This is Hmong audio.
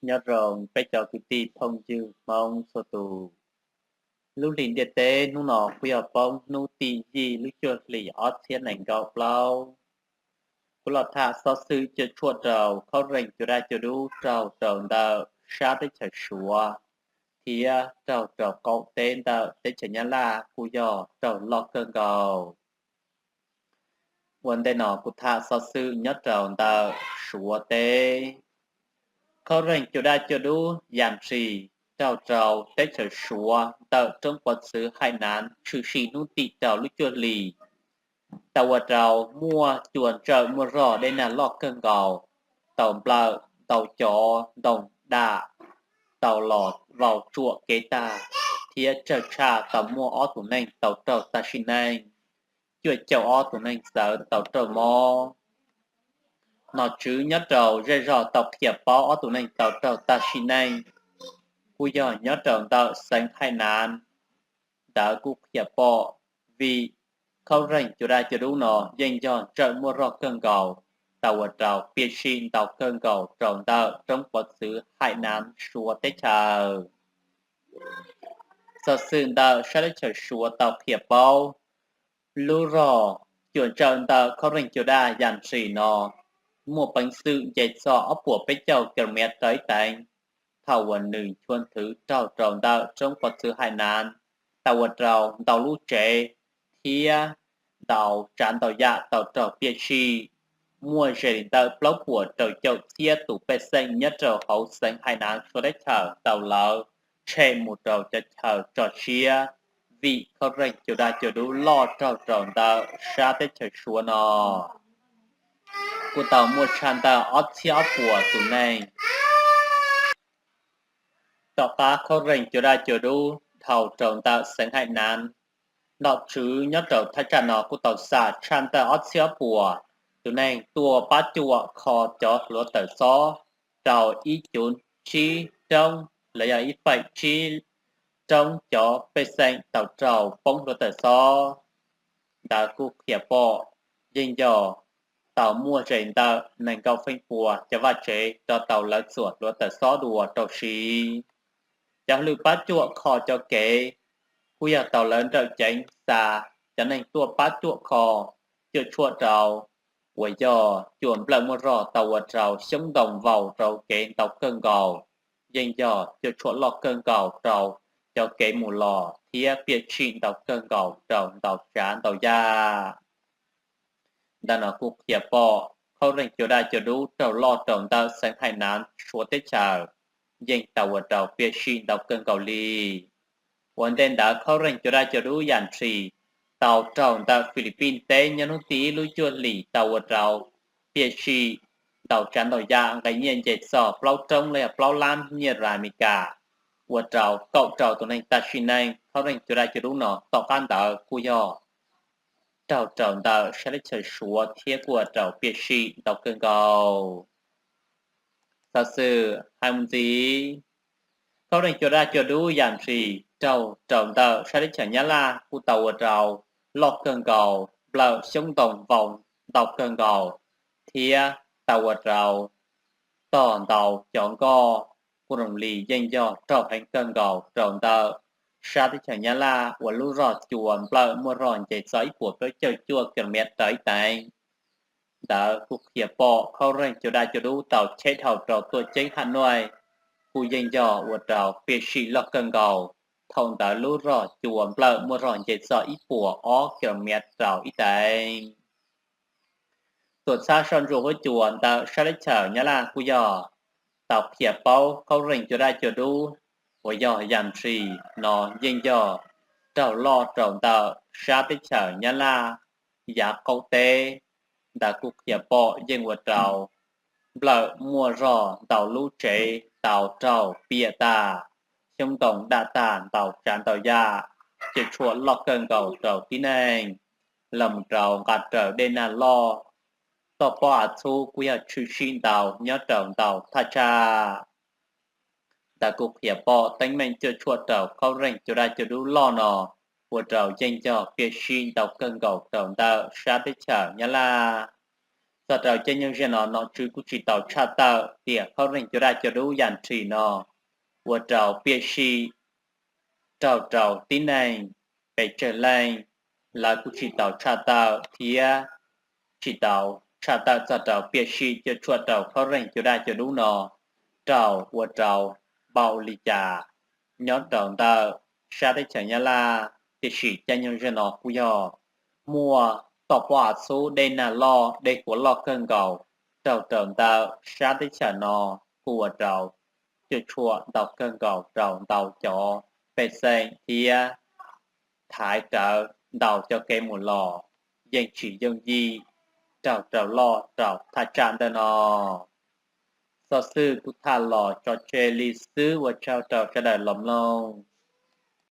Nyob zoo peb cov kwv tij phooj ywg Hmoob txhua tus. Lub hlis ntiaj teb hnub no kuj yog poob hnub tim yim lub cuaj hlis ob txhiab nees nkaum plaub. Kuv los tham xov xwm cuam tshuam rau khaub reeg cua daj cua dub raug rau ntawm sab teb chaws Suav thiab raug rau qaum teb ntawm teb chaws Nyab Laj kuj yog raug loj kawg nkaus. Ua ntej no kuv tham xov xwm nyob rau ntawm Suav teb. Khaub reeg cua daj cua dub yam ntsis raug rau teb chaws Suav ntawm roob pov txwv Haim Nav tshwm sim hnub tim rau lub cuaj hlis, tau ua rau muaj cua ntsawj muaj rog dej nag loj kawg nkaus, tau nplawm ntau cov ntoo daj tau los vau tsuam kev tag, thiab tsawg tshaj tau muaj ob tug neeg tau raug tag sim neej, cuaj caum ob tus neeg txawv tau raug mob. Nom tswv nyob rau zej zog tau qhia paub ob tus neeg tau raug tag sim neej kuj yog nyob rau ntawm xeev Haim Nav. Ntawd kuj qhia pom vim khaub reeg cua daj cua dub no yeej yog ntsawj muaj rog kawg nkaus, tau ua rau piam sij ntau kawg nkaus rau ntawm roob pov txwv Haim Nav Suav teb chaws. Xov xwm ntawm sab teb chaws Suav tau qhia paub, lub rog cua ntsawj ntawm khaub reeg cua daj yam ntsis no muaj peev xwm nce txog ob puas peb caug kilomev rau ib teev, thaum uas nws chua nthwv raug rau ntawm roob pov txwv Haim Nav, tau ua rau ntau lub tsev thiab ntau tsav ntau yam tau raug piam sij. Muaj ze li ntawm plaub puas rau caum txhiab tus pej xeem nyob rau hauv xeev Haim Nav Suav teb chaws tau lawv tshem mus rau cov chaw tso siab vim khaub reeg cua daj cua dub loj raug rau ntawm sab teb chaws Suav no kuj tau muaj tshaj ntawm ob txhiab ob puas tus neeg. Tom qab khaub reeg cua daj cua dub dhau rau ntawm xeev Haim Nav, nom tswv nyob rau thaj tsam no kuj tau xam tshaj ntawm ob txhiab ob puas tus neeg tuaj pab cuam kho cov hluav taws xob rau ib cuv tsib roob los yog ib feem tsib roob cov pej xeem tau raug poob hluav taws xob. Ntawd kuj qhia pom yeej yog tau muaj ze ntawm nees nkaum feem pua cov vaj tsev rov tau lawv txuam hluav taws xob dua rau siv. Cov hauj lwm pab cuam kho cov kev kuj yog tau lawv nrawm ceev xa cov neeg tuaj pab cuam kho, cuam tshuam rau uas yog cua nplawm muaj rog tau ua rau xyoob ntoo vau rau kev ntau kawg nkaus, yeej yog cuam tshuam loj kawg nkaus rau cov kev mus los thiab piam sij ntau kawg nkaus rau ntau tsav ntau yam. Ntawm no kuj qhia pom khaub reeg cua daj cua dub raug loj rau ntawm xeev Haim Nav Suav teb chaws yeej tau ua rau piam sij ntau kawg nkaus li. Ua ntej ntawd khaub reeg cua daj cua dub yam ntsis tau raug ntawm Philippines teb nyob hnub tim ib lub cuaj hlis tau ua rau piam sij ntau tsav ntau yam nqe nyiaj nce txog plaub roob los yog plaub lab nyiaj ras Amelikas, ua rau kaum rau tus neeg tag sim neej. Khaub reeg cua daj cua dub no tom qab ntawd kuj yog raug rau ntawm sab teb chaws Suav thiab kuj ua rau piam sij ntau kawg nkaus. Xov xwm hais mus ntxiv, khaub reeg cua daj cua dub yam ntsis raug rau ntawm sab teb chaws Nyab Laj kuj tau ua rau loj kawg nkaus, nplawm xyoob ntoo vau ntau kawg nkaus, thiab tau ua rau tog ntau cov nkoj kuj zoo li yeej yog raug heev kawg nkaus rau ntawm sab teb chaws Nyab Laj uas lub rog cua nplawm muaj rog nce txog ib puas plaub caug cuaj kilomev rau ib teev. Ntawd kuj qhia pom khaub reeg cua daj cua dub tau cheb dhau rau tuaj ceeb Ham Nuaj, kuj yeej yog ua rau piam sij loj kawg nkaus, thaum ntawd lub rog cua nplawm muaj rog nce txog ib puas ob kilomev rau ib teev. Tuam txhab soj ntsuam huab cua ntawm sab teb chaws Nyab Laj kuj yog tau qhia paub khaub reeg cua daj cua dub uas yog yam ntsis no yeej yog raug loj rau ntawm sab teb chaws Nyab Laj yav qaum teb. Ntawd kuj qhia pom yeej ua rau nplawm muaj rog ntau lub tsev tau raug piam tag, xyoob ntoo dam tag ntau tsav ntau yam, cuam tshuam loj kawg nkaus rau tib neeg, los mus rau nqa raws dej nag loj. Toj pob av txhub kuj yog tshwm sim ntau nyob rau ntau thaj tsam. Ntawd kuj qhia pom teeb meem cuam tshuam rau khaub reeg cua daj cua dub loj no ua rau yeej yog piam sij ntau kawg nkaus rau ntawm sab teb chaws Nyab Laj. Txog rau caij nyoog zej no nom tswv kuj tsis tau tshaj tawm tias khaub reeg cua daj cua dub yam nrhis no ua rau piam sij raug rau tib neeg pes tsawg leej, lawv kuj tsis tau tshaj tawm thiab tsis tau tshaj tawm txog rau piam sij cuam tshuam rau khaub reeg cua daj cua dub no raug ua rau npaum li cas nyob rau ntawm sab teb chaws Nyab Laj. Tiam sis caij nyoog zej no kuj yog muaj toj pob av txhub dej nag loj dej kuav loj kawg nkaus raug rau ntawm sab teb chaws no kuj ua rau cuam tshuam ntau kawg nkaus rau ntau cov pej xeem thiab thaiv rawv ntau cov kev mus los yeej tsis yooj yim raug rau loj rau thaj tsam ntawm no. Xov xwm kuv tham los tso tseg li xwb, ua tsaug rau sawv daws los mloog.